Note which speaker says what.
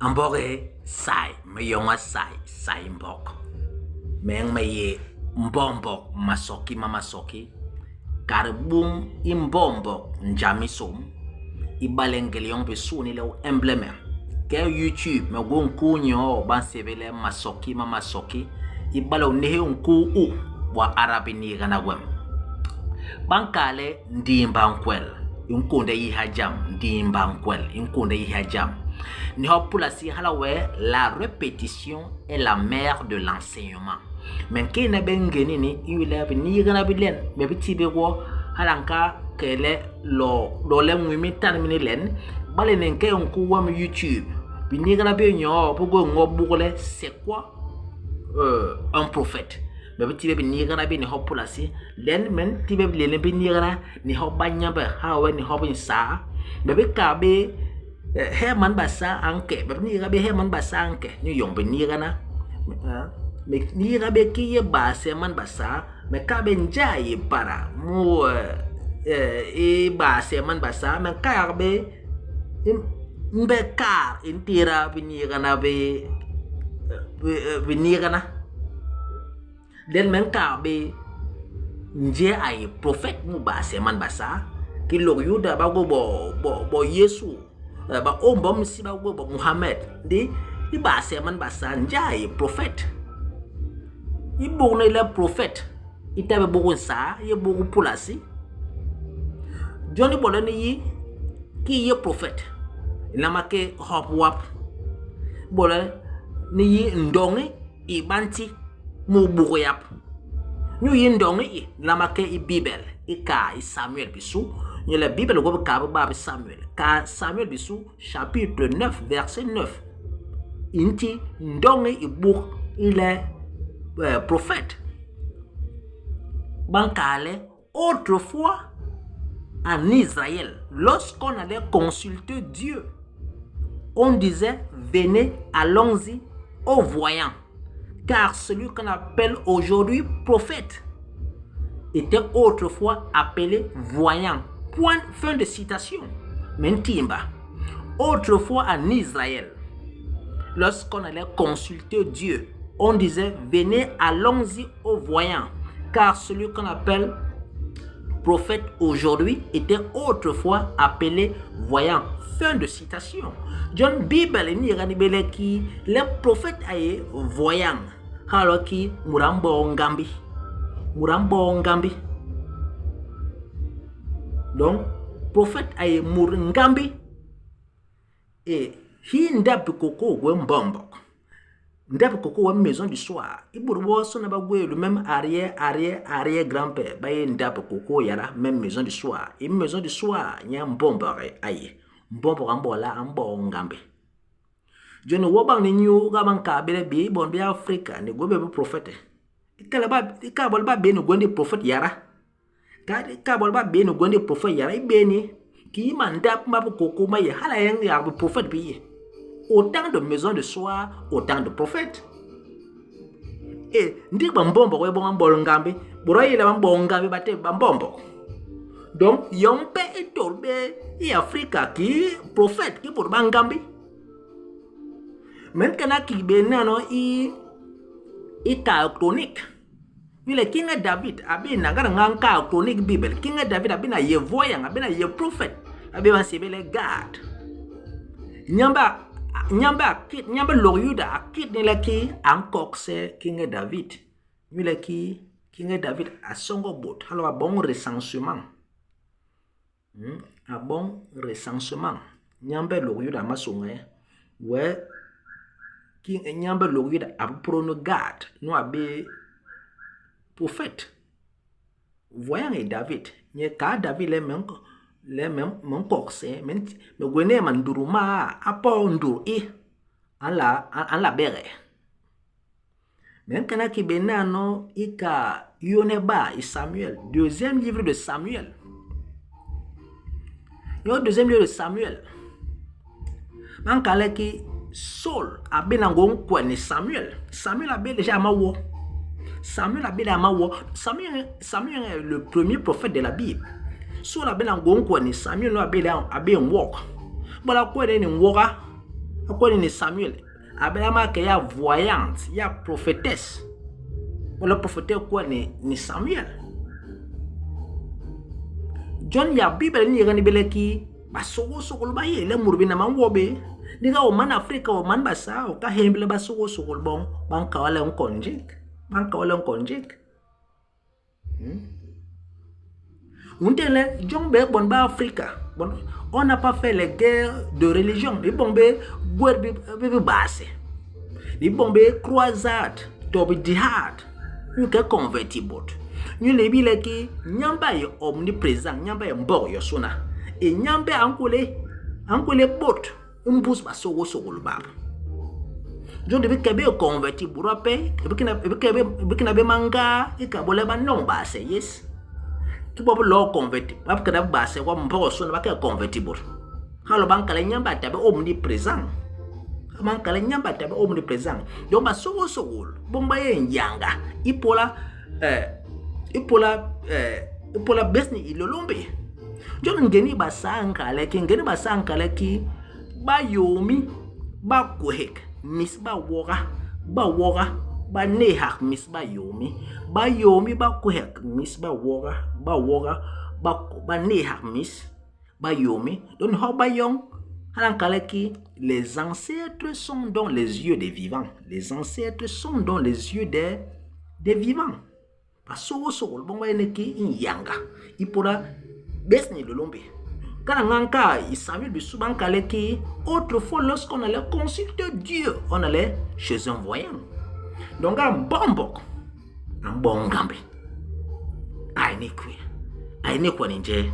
Speaker 1: Mbok e sai me yôña sai sai mbok. Meng me yé mbombok masoki ma masoki kar bum i mbombok njam i som ibale ngel yoñ bisu ni le u emble me. Ke YouTube me gwé nkuu nyoo ba nsébél le masoki ma masoki ibale u néhi nkuu u wa ada biniigana gwem. Ba nkal le ndiimba nkwel i nkônde yiha jam, ndiimba nkwel i nkônde yiha jam. Ni hop Pulasi hala wee la répétition est la mère de l'enseignement. Me nkééna bé ngén ini inyule biniigana bi len me bi ti bé gwo hala nka ke le lo lo le nwii mintan mini len bale ni nke nkuu wem YouTube biniigana bi nyoo bi gwé ño buk le c'est quoi un prophète me bi ti bé biniigana bi ni hop Pulasi len me nti bé lene biniigana ni hop Banyambe hala wee ni hop Nsaa me bi kal bé hee man Basaa a nke me bi niiga bé hee man Basaa a nke ni yoñ biniigana me niiga bé kii yé base man Basaa me kal bé njee a yé pada mu i base man Basaa me nkal yak bé imbe kaat i ntira biniigana bi biniigana Len me nkal bé njee a yé prôfet mu base man Basaa, ki Lôk Yuda ba gwé bo, bo, bo Yésu, ba ôm mbom isi ba gwé bo Muhammad. Ndi i base man Basaa, njee a yé prôfet? I buk ni le prôfet i ta bé buk nsaa, i yé buk Pulasi. Jon i bôlô ni yi kii i yé prôfet, i nlama ke hop wap. I bôlô ni yi ndoñi i ba nti mu buk yap. Nyu yi ndoñi i nlama ke i Bibel i kaa i Samuel bisu, inyule Bibel i gwé bikaat biba bi Samuel. Kaat Samuel bisu chapitre 9 verset 9 i nti ndoñi i buk i le prophète. Ba nkal le autrefois en Israël, lorsqu'on allait consulter Dieu, on disait venez, allons-y aux voyants. Car celui qu'on appelle aujourd'hui prophète était autrefois appelé voyant. Point, fin de citation. Mentimba. Autrefois en Israël, lorsqu'on allait consulter Dieu, on disait venez, allons-y aux voyants. Car celui qu'on appelle prophète aujourd'hui était autrefois appelé voyant. Fin de citation. Jon Bible ni ni bele ki le prophète a yé voyant. Hala ki murambo ngambi. Murambo ngambi. Donc prophète a yé mur ngambi et hi ndap koko gwe mbombok. Ndap koko wa maison du soir. I bôt bobasôna ba gwé le même arrière arrière arrière grand-père ba yé ndap koko yada même maison du soir. I maison du soir nyen mbombok a yé. Mbombok a mbola a mboo ngambi. Jon u wo bañ ni nyuu ga ba nkaa bé le bi bon bi Afrika ni gwé bé biprofete. I kal bo le ba bé ni gwé ndi prophète yada. Ka bo le ba bé ni gwé ndi prophète yada i bé ni kii mandap ma bikoko ma yé hala yen yak biprofete bi yé. Autant de maisons de soir, autant de prophètes. E ndik bambombok bé bon ba mbol ngambi, bôt ba yé le ba mbol ngambi ba témb ba mbombok. Donc yom pe i tôl bé i Afrika kii prophète ki bôt ba ngambi. Me nkena ki bé nano i i kaat chronique. Ni le Kiñe David a bééna ngada nga nkaa chronique Bibel. Kiñe David a bééna yé voyant, a bééna yé prophète, a bé ba nsébél le Gad. Nyambe a Nyambe a kit, Nyambe Lôk Yuda a kit ni le kii a nkogse Kiñe David. Inyule kii Kiñe David a sôñgô bôt, hala a boñ recensement. A boñ recensement. Nyambe Lôk Yuda a ma sôña nye. Wee Nyambe Lôk Yuda a bi pôdôl Gad nu a bé prophète. Voyant i David, nye kaa David le me le me nkogse me gwééne mandutu ma a poo ndutu i a nla a nla begee. Me nkena ki bé nano i ka yôhne ba i Samuel, deuxième livre de Samuel. Yo deuxième livre de Samuel. Ba nkal le ki Saul a bééna ngôñ nkwel ni Samuel. Samuel a bé déjà a ma wo. Samuel a bé le a ma wo. Samuel, Samuel est le premier prophète de la Bible. Saul a bééna ngôñ nkwel ni Samuel nu a bé le a bé nwok. Bala kwel ni nwoga. Akwani ni Samuel a bé lama ke ya voyante, ya prophétesse. Wala prophète kwa ni, ni Samuel. Jon ya Bibel ni yega ni bele ki basôgôlsôgôl ba yé le mut binam a nwo bé. Ndi ka u man Afrika, u man Basaa, u ka hémle basôgôlsôgôl boñ, ba nkawa le nkon njék. Ba nkawa le nkon njék. U ntehe le jon bé bon ba Afrika, bon on n'a pas fait les guerres de religion, di boñ bé gwét bi bi base, di boñ bé croisade to bi jihad inyu ke convertir bôt. Inyule i bi le ki Nyambe a yé omniprésent, Nyambe a yé mbok yosôna. I Nyambe a nkwélés a nkwélés bôt i mbus basôgôlsôgôl bap. Jon di bi ke bé i convertir bôt bape, di bi kena bé mangaa i ka bo le ba noñ base yés. Ki bo ba bi lo convertir, ba bi kena base gwap mbok yosôna ba ke convertir bôt. Hala ba nkal le Nyambe a ta bé omniprésent. Ba nkal le Nyambe a ta bé omniprésent. Donc basôgôlsôgôl bon ba yé nyañga ipôla ipôla ipôla bés ni Hilôlômbi. Jon ngén i Basaa nkal le ki, ngén i Basaa nkal le ki, bayômi ba kwéhék mis ba woga, ba woga ba néhak mis bayômi, bayômi ba kwéhék mis ba woga, ba woga ba ba néhak mis bayômi. Jon ni hop bayoñ hala a nkal le ki, les ancêtres sont dans les yeux des vivants, les ancêtres sont dans les yeux des des vivants. Basôgôlsôgôl boñ ba yéne ki i yañga ipôla bés ni Hilôlômbi. Kana nga nkaa i Samuel bisu ba nkal le ki, autrefois lorsqu'on allait consulter Dieu, on allait chez un voyant. Donc a mbombok, a mboñ ngambi. A yé ni kwe, a yé ni kwe ni njee?